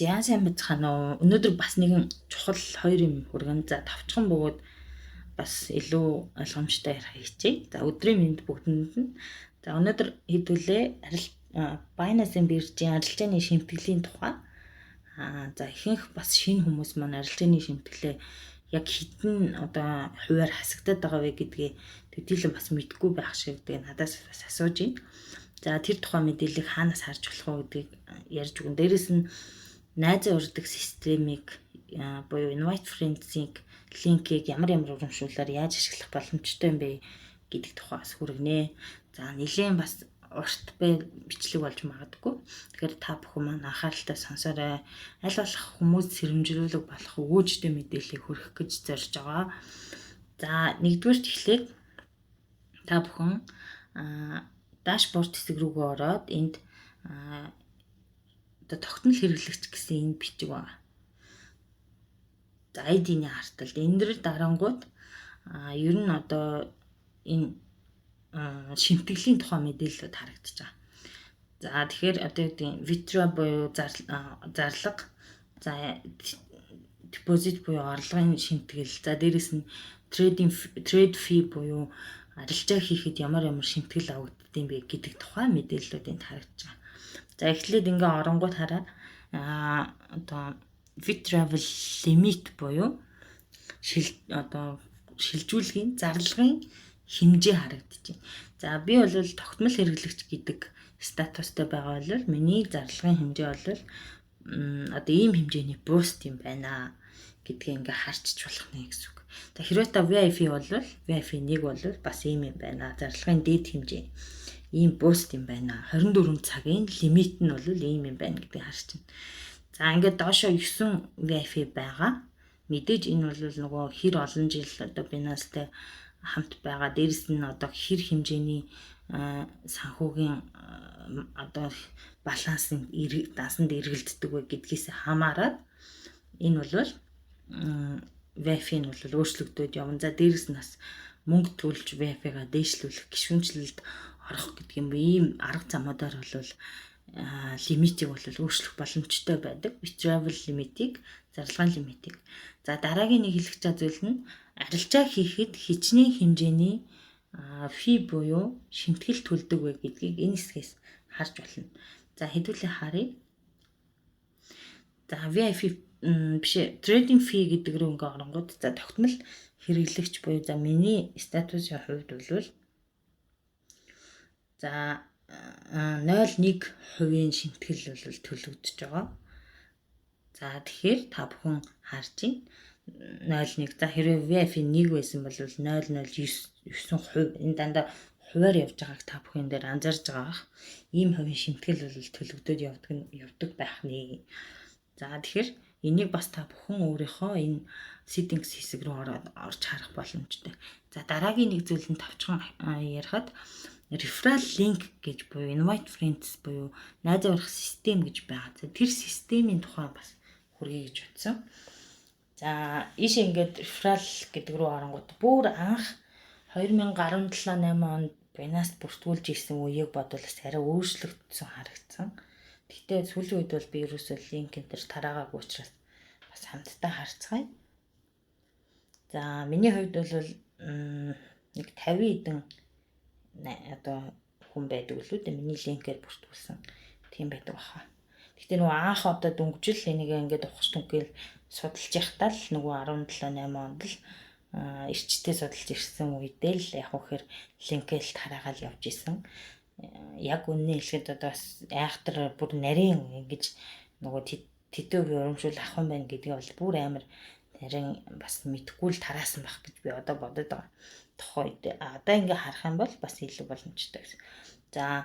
За, сайн байцгаана уу? Өнөөдөр бас нэгэн чухал хоёр юм хүргэн. За, товчхон бөгөөд бас илүү ойлгомжтой ярих хичээе. За, өдрийн мэнд бүгдэнд нь. За, өнөөдөр хэдүүлээ Binance-ийн биржийн арилжааны шимтгэлийн тухай. За, ихэнх бас шинэ хүмүүс маань арилжааны шимтгэлээ яг хэдэн одоо хувиар хасагдаад байгаа вэ гэдгээ төдийлөн бас мэдэхгүй байх шиг, тэгээ надаас бас асууж байна. За, тэр тухай мэдээллийг хаанаас харж болох вэ гэдгийг ярьж өгнө. Дээрэс нь найзаа урьдаг системийг буюу invite friends-ийг, линкийг ямар ямар урамшууллаар яаж ашиглах боломжтой юм бэ гэдэг тухай бас хүргэнэ. За, нэлээд бас урт бичлэг болж магадгүй. Тэгэхээр та бүхэн маань анхааралтай сонсоорой. Аль болох хүмүүс сэрэмжлүүлэг болох өгөөжтэй мэдээллийг хүргэх гэж зорж байгаа. За, нэгдүгээрт эхлээд та бүхэн dashboard хэсэг рүүгээ ороод энд одоо тогтмол хэрэглэгч гэсэн энэ бичиг байна. За, ID-ний харталд энэ дэр дарангууд ер нь одоо энэ шимтгэлийн тухай мэдээллүүд харагдаж байгаа. За, тэгэхээр одоо юу гэдэг, withdraw буюу зарлага, за, deposit буюу орлогын шимтгэл, за, дээрэс нь trading trade fee буюу арилжаа хийхэд ямар ямар шимтгэл авагддаг юм бэ гэдэг тухай мэдээллүүд энд харагдаж байгаа. За, эхлээд ингээ оронгууд хараа, одоо withdrawal limit буюу одоо шилжүүлгийн зарлагын хэмжээ харагдаж байна. За, би бол тогтмол хэрэглэгч гэдэг статустай байгаа бол миний зарлагын хэмжээ бол одоо ийм хэмжээний boost юм байна гэдгийг ингээ харчиж болох нэ гэсэн үг. За, хэрвээ та VIP бол, VIP 1 бол бас ийм юм байна. Зарлагын дээд хэмжээ ийм boost юм байна. 24 цагийн лимит нь бол ийм юм байна гэдгийг харж байна. За, ингээд доошо 9 VIP байгаа. Мэдээж энэ бол нөгөө хэр олон жил одоо Binance-тай хамт байгаа. Дээрэс нь одоо хэр хэмжээний санхүүгийн одоо балансын дансанд эргэлддэг вэ гэдгээс хамаарат энэ бол VIP нь бол өөрчлөгдөд явна. За, дээрэс нь бас мөнгө төлж VIP-га дээшлүүлэх, гишүүнчлэлд орох гэдэг юм ийм арга замуудаар бол лимитийг бол өөрчлөх боломжтой байдаг. Withdrawal лимитийг, зарлагын лимитийг. За, дараагийн нэг хэлэх зүйл нь арилжаа хийхэд хичнээн хэмжээний fee буюу шимтгэл төлдөг вэ гэдгийг энэ хэсгээс харж болно. За, хэдүүлээ харъя. За, VIP биш, trading fee гэдэг рүү ингээ оронгууд, за, тогтмол хэрэглэгч буюу, за, миний статусын хувьд бол, за, 0.1 хувийн шимтгэл бол төлөгдөж байгаа. За, тэгэхээр та бүхэн харж байна. 0.1. За, хэрвээ VIP 1 байсан бол 0.09%, энэ дандаа хувиар явж байгааг та бүхэн дээр анзаарж байгаа бах. Ийм хувийн шимтгэл бол төлөгдөд явдаг байх нэ. За, тэгэхээр энийг бас та бүхэн өөрийнхөө энэ settings хэсэг рүү ороод орж харах боломжтой. За, дараагийн нэг зүйл нь товчхон ярихад referral link гэж буюу invite friends буюу найзаа урих систем гэж байгаа. За, тэр системийн тухай бас хүргэе гэж бодсон. За, ийшээ ингээд referral гэдэг рүү оронгууд бүр анх 2017 8 онд Binance бүртгүүлж ирсэн үеийг бодвол бас арай өөрчлөгдсөн харагдсан. Гэхдээ сүүлийн үед бол би ерөөсөө линк энэ төр тараагаагүй учраас бас хамтдаа харцгаая. За, миний хувьд бол нэг 50 хэдэн одоо хүн байдаг лүү дээ, миний линкээр бүртгүүлсэн тийм байдаг баха. Гэхдээ нөгөө анх одоо дөнгөжл энийг ингээд ухаж түнгээл судалж явахдаа л нөгөө 17 8 онд л эрчтэй судалж ирсэн үедээ л яг үхээр линкэл тараагаал явж исэн. Яг үнэнээ хэлэхэд одоо бас айхтар бүр нарийн ингэж нөгөө тэдэн үеийн урамшуул авах юм байна гэдгийг бол бүр амар нарийн бас мэдэхгүй л тараасан байх гэж би одоо бодод байгаа. Тухайн үед одоо ингээ харах юм бол бас илүү боломжтой гэсэн. За,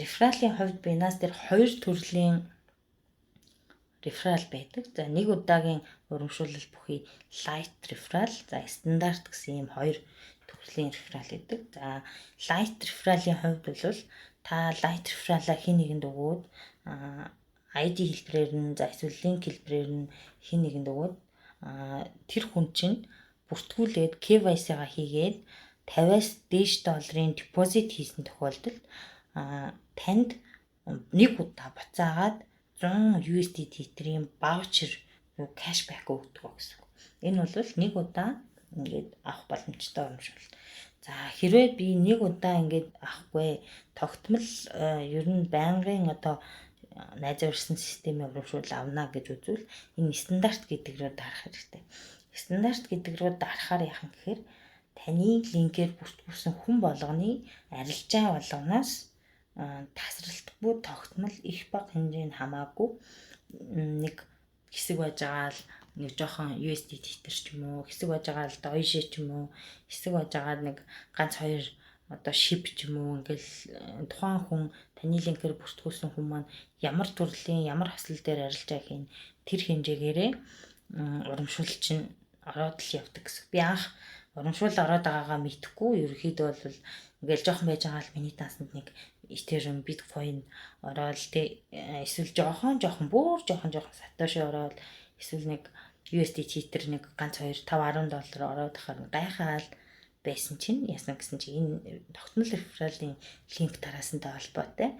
referral ын хувьд Binance дээр хоёр төрлийн referral байдаг. За, нэг удаагийн урамшуулал бүхий light referral, за, стандарт гэсэн ийм хоёр төрлийн referral байдаг. За, light referral ын хувьд бол та light referral-а хэн нэгэнд өгөөд, ID хэлбэрээр нь, за, эсвэл линк хэлбэрээр нь хэн нэгэнд өгөөд, тэр хүн чинь бүртгүүлээд KYC-га хийгээд 50-аас дээш долларын депозит хийсэн тохиолдолд танд нэг удаа буцаагаад 100 USD Tether-ийн voucher буюу cashback өгдөг гэсэн үг. Энэ бол нэг удаа ингээд авах боломжтой урамшуул. За, хэрвээ би нэг удаа ингээд авахгүй, тогтмол ер нь байнгын одоо найзаа урьсан системийн урамшуул авна гэж үзвэл энэ стандарт гэдэг рүү дарах хэрэгтэй. Стандарт гэдэг рүү дарахаар яах юм гэхээр таны линкээр бүртгүүлсэн хүн болгоны арилжаа болгоноос тасралтгүй, тогтмол, их бага хэмжээнд хамаагүй нэг хэсэг байж байгаа л нэг жоохон USD Tether ч юм уу, хэсэг байж байгаа л Doge ч юм уу, хэсэг байж байгаа нэг ганц хоёр одоо SHIB ч юм уу, ингээл тухайн хүн, таны линкээр бүртгүүлсэн хүн маань ямар төрлийн, ямар хослол дээр арилжаа хийн, тэр хэмжээгээрээ урамшуул чинь ороод л явдаг гэсэн. Би анх урамшуул ороод байгаагаа мэдэхгүй, ерөөхдөө бол ингээл жоохон байж байгаа л миний дансанд нэг Ethereum, Bitcoin ороод тэ, эсвэл жоохон жоохон, бүр жоохон жоохон Satoshi ороод, эсвэл нэг USD Tether нэг ганц 2 5 10 доллар ороод ахаар гайхаал байсан чинь яасан гэсэн чи энэ тогтмол referral ын линк тараасантай холбоотой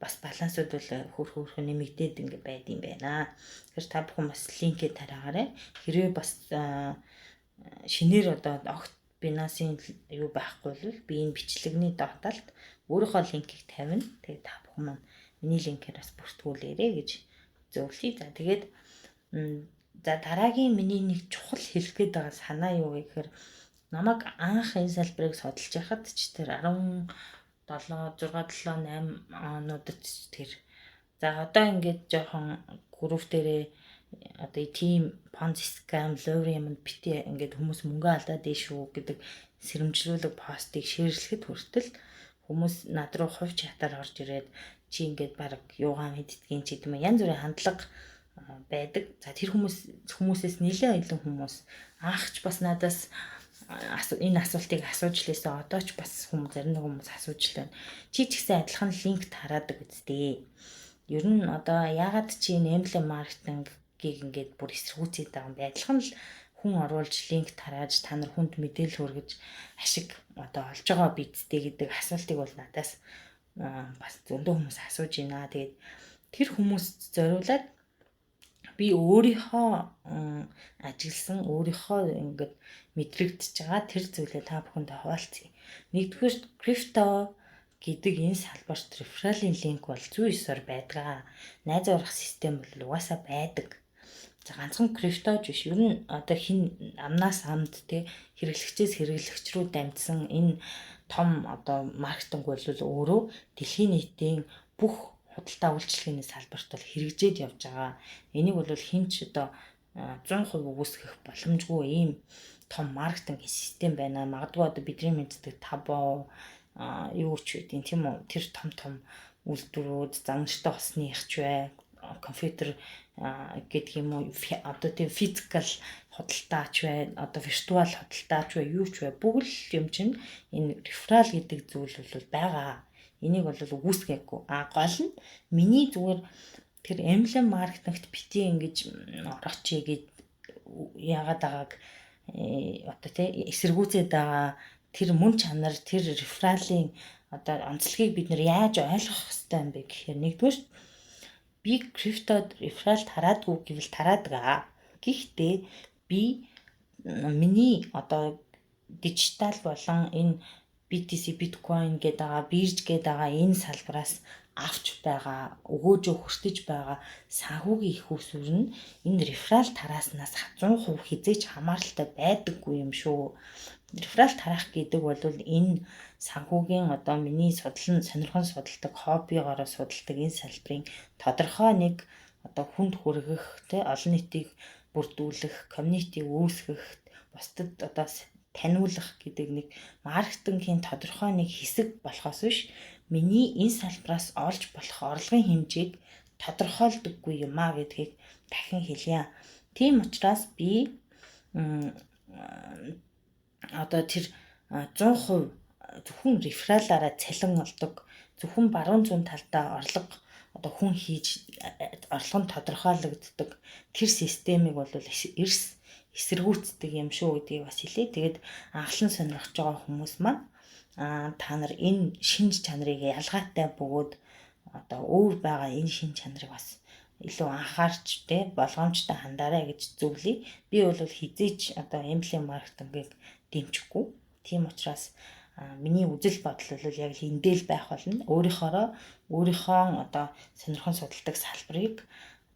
бас балансууд бол хөрх хөрх нэмэгдээд ингээ байд юм байна. Тэгэхээр та бүхэн бас линкээ тараагаарай. Хэрвээ бас шинээр одоо огт Binance-ийн юу байхгүй бол би энэ бичлэгний доод талд өөрийнхөө линкийг тавина. Тэгээд та бүхэн маань миний линкээр бас бүртгүүлээрэй гэж зөвлөе. За, тэгээд за дараагийн миний нэг чухал хэлэх гээд байгаа санаа юу вэ гэхээр намайг анх энэ салбарыг судалж байхад ч тэр 17 6 7 8 онуудад ч тэр за одоо ингээд жоохон group дээрээ одоо тийм Ponzi scam, ловер юмд бити ингээд хүмүүс мөнгө алдаад дээ шүү гэдэг сэрэмжлүүлэг постыг share лэхэд хүртэл хүмүүс над руу хувь чатаар орж ирээд чи ингээд баг юугаа мэддгийн ч гэдэг юм, янз бүрийн хандлага байдаг. За, тэр хүмүүсээс нэлээд илүү хүмүүс анхч бас надаас энэ асуултыг асууж лээсэн. Одоо ч бас хүмүүс, зарим нэг хүмүүс асууж л байна. Чи ч гэсэн адилхан линк тараадаг үсттэй. Ер нь одоо яагаад чи MLM маркетингийг ингээд бүр эсэргүүцээд байгаа юм бэ? Адилхан л хүн оруулж, линк тарааж, та нар хүнд мэдээлэл хүргэж ашиг одоо олж байгаа бидтэй гэдэг асуултыг бол надаас бас зөндөө хүмүүс асууж байна. Тэгээд тэр хүмүүст зориулаад би өөрийнхөө ажигласан, өөрийнхөө ингээд мэдрэгдэж байгаа тэр зүйлээ та бүхэндээ хуваалцъя. Нэгдүгээр, крипто гэдэг энэ салбарт referral ын линк бол зүй ёсоор байдаг. Найзаа урах систем бол угаасаа байдаг. За, ганцхан криптож биш. Ер нь одоо хин амнаас амд те, хэрэглэгчээс хэрэглэгч рүү дамжсан энэ том одоо маркетинг бол өөрөө дэлхийн нийтийн бүх худалдаа үйлчилгээний салбарт бол хэрэгжээд явж байгаа. Энийг бол хэн ч одоо 100% үгүйсгэх боломжгүй ийм том маркетинг систем байна. Магадгүй одоо бидний мэддэг Taobao юу ч гэдэг тийм үү, тэр том том үйлдвэрүүд, зам нартай хосны ихч бай, компьютер гэдэг юм уу, одоо тийм physical худалдаач бай, одоо virtual худалдаач бай, юу ч бай, бүгд л юм чинь энэ referral гэдэг зүйл бол байгаа. Энийг бол үгүйсгээгүй. А гол нь миний зүгээр тэр MLM маркетингт бити ингэж орооч гэж яагаад байгааг одоо тий эсэргүүцээд байгаа тэр мөн чанар, тэр referral ын одоо онцлогийг бид нар яаж ойлгох ёстой юм бэ гэхээр нэгдүгээр, би криптод referral тараадгүй гэвэл тараадаг. Гэхдээ би миний одоо дижитал болон энэ BTC, биткойн гэдэг байгаа, бирж гэдэг байгаа энэ салбараас авч байгаа, өгөөжөө хүртэж байгаа санхүүгийн их усүр нь энэ referral тарааснаас 100% хэзээ ч хамааралтай байдаггүй юм шүү. Referral тараах гэдэг бол энэ санхүүгийн одоо миний судлан сонирхон судалдаг, хоббигоороо судалдаг энэ салбарын тодорхой нэг одоо хүнд хүргэх те, олон нийтийг бүрдүүлэх, community үүсгэх, бусдад одоо таниулах гэдэг нэг маркетингийн тодорхой нэг хэсэг болохоос биш, миний энэ салбараас олж болох орлогын хэмжээг тодорхойлдоггүй юм а гэдгийг дахин хэлье. Тийм учраас би одоо тэр 100% зөвхөн referral аараа цалин олдог, зөвхөн баруун зүүн талдаа орлого одоо хүн хийж орлого нь тодорхойлогддог тэр системийг бол эрс эсэргүүцдэг юм шүү гэдгийг бас хэлье. Тэгээд анхлан сонирхож байгаа хүмүүс маань та нар энэ шинж чанарыг ялгаатай бөгөөд одоо өөр байгаа энэ шинж чанарыг бас илүү анхаарч те болгоомжтой хандаарай гэж зөвлөе. Би бол хэзээ ч одоо MLM маркетингийг дэмжихгүй. Тийм учраас миний үзэл бодол бол яг л эндэл байх болно. Өөрийнхөө одоо сонирхон судалдаг салбарыг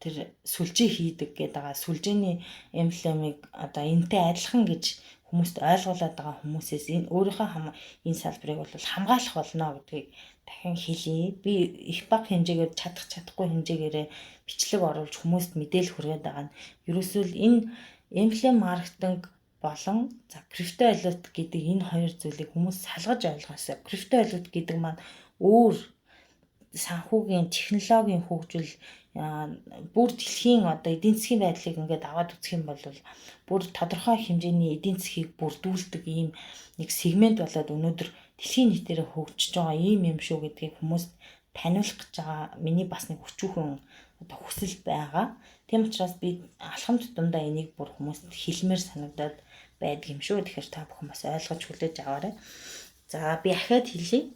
тэр сүлжээ хийдэг гэдэг байгаа. Сүлжээний MLM-ыг одоо энтэй адилхан гэж хүмүүст ойлгуулад байгаа хүмүүсээс энэ өөрийнхөө энэ салбарыг бол хамгаалах болно гэдгийг дахин хэлье. Би их бага хэмжээгээр чадах чадахгүй хэмжээгээрээ бичлэг оруулж хүмүүст мэдээлэл хүргээд байгаа нь ерөөсөө л энэ MLM маркетинг болон за криптовалют гэдэг энэ хоёр зүйлийг хүмүүс салгаж ойлгоосой. Криптовалют гэдэг маань өөр санхүүгийн технологийн хөгжил, бүр дэлхийн одоо эдийн засгийн байдлыг ингээд аваад үзэх юм бол бүр тодорхой хэмжээний эдийн засгийг бүрдүүлдэг ийм нэг сегмент болоод өнөөдөр дэлхийн нийтээр хөгжиж байгаа ийм юм шүү гэдгийг хүмүүст таниулах гэж байгаа миний бас нэг өчүүхэн одоо хүсэл байгаа. Тийм учраас би алхам тутамдаа энийг бүр хүмүүст хэлмээр санагдаад байдаг юм шүү. Тэгэхээр та бүхэн бас ойлгож хүлээж аваарай. За, би ахиад хэлье.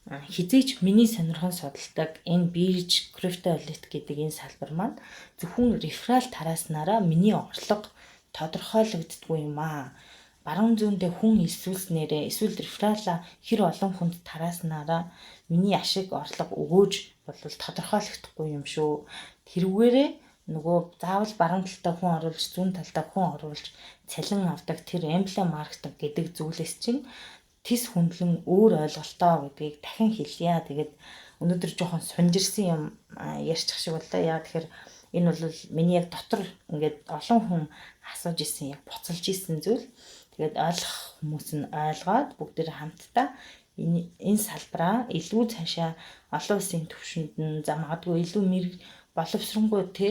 Хэзээ ч миний сонирхон судалдаг энэ бирж, криптовалют гэдэг энэ салбар маань зөвхөн referral тарааснараа миний орлого тодорхойлогддоггүй юм аа. Баруун зүүндээ хүн элсүүлснээрээ эсвэл referral аа хэр олон хүнд тарааснараа миний ашиг орлого өгөөж бол тодорхойлогдохгүй юм шүү. Тэрүүгээрээ нөгөө заавал баруун талдаа хүн оруулж, зүүн талдаа хүн оруулж цалин авдаг тэр MLM маркетинг гэдэг зүйлээс чинь тэс хөндлөн өөр ойлголтоо гэдгийг дахин хэлье. Тэгээд өнөөдөр жоохон сунжирсан юм ярьчих шиг боллоо. Яа тэгэхээр энэ бол миний яг дотор ингээд олон хүн асууж исэн, яг буцалж исэн зүйл. Тэгээд ойлгох хүмүүс нь ойлгоод бүгд хамтдаа энэ салбараа илүү цаашаа олон улсын түвшинд нь, за, магадгүй илүү мэрэг боловсронгуй те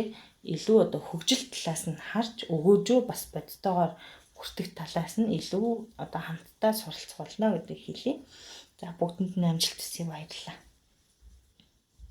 илүү одоо хөгжил талаас нь харж өгөөжөө бас бодтойгоор хүртэх талаас нь илүү одоо хамтдаа суралцах болно гэдгийг хэлье. За, бүгдэнд нь амжилт хүсье, баярлалаа.